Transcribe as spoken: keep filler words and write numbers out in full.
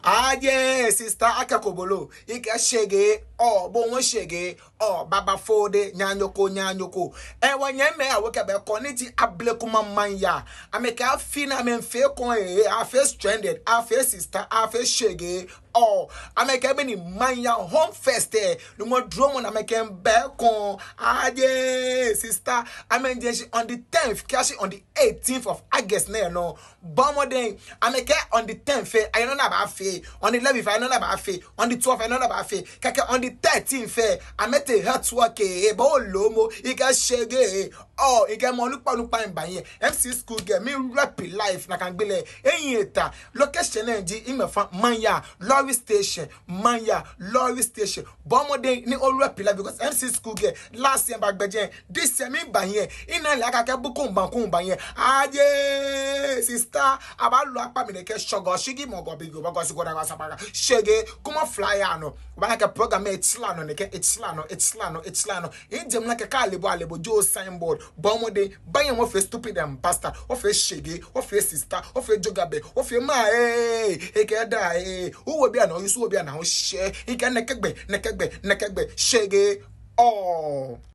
Aye, sister, akɛ kobolo, ikɛ shege, oh, bo ŋwɛi shege, oh, baba fode, nyanyoko, nyanyoko. Ewa nyɛmimɛi, awo kɛ be koni ji Ablekuma Manya. Amɛkɛɛ afi nɛɛ amɛmiifee kɔŋ, eh, afee stranded, afee sister, afee shege. Oh, amɛkɛɛ be ni Manya home first, eh, lumɔ dromɔ ni amɛkɛbɛ kɔŋ. Aye, sister, amɛjɛ shishi on the tenth, kɛyashi on the eighteenth of August nɛɛ nɔ. Bɔ mɔdɛŋ, amɛkɛɛ on the tenth fɛɛ, ayɛ nɔ ni abaafee. On the eleventh, ayɛ nɔ ni abaafee. On the twelfth, ayɛ nɔ ni abaafee. Kɛkɛ on the thirteenth fɛɛ, amɛtee health walk, eh, bo loo mo, ikɛ shege, eh. Oh, ikɛ mɔ onukpa onukpa miiba hiɛ. M C School Girl, mi rap live nakai gbi lɛ. Eyi eta, location nɛɛ ji, imɛ fa, Manya, lorry station, Manya, lorry station. Bɔ mɔdɛŋ ni o rap live because M C School Girl, last year miba gbɛjɛ, this year miba hiɛ. Ina lɛ akɛ kɛ bu kɔŋ ba kɔŋ ba hiɛ. Aye, sister, abaalɔ akpa mi nɛkɛ shɔgɔ, shigi mɔgɔ, bigo, bɔgɔ, sigo, dago, sabaga, shege, kuma flyer nɔ. Obaana akɛ program lɛ etsila nɔ nɛkɛ, etsila nɔ, etsila nɔ, etsila nɔ. Ijɛ mli akɛ kɛ alebo, alebo, jo signboard. Bɔ mɔdɛŋ, ba hiɛ mɔ fɛɛ stupid and bastard. Ofee shege, ofee sister, ofee jogabɛ, ofee ma, eh, ekɛ da, eh. Uwo bi ana, yusu wo bi ana, o shɛ. Ikɛ nɛkɛ gbɛ, nɛkɛ gbɛ, nɛkɛ gbɛ, shege. Oh.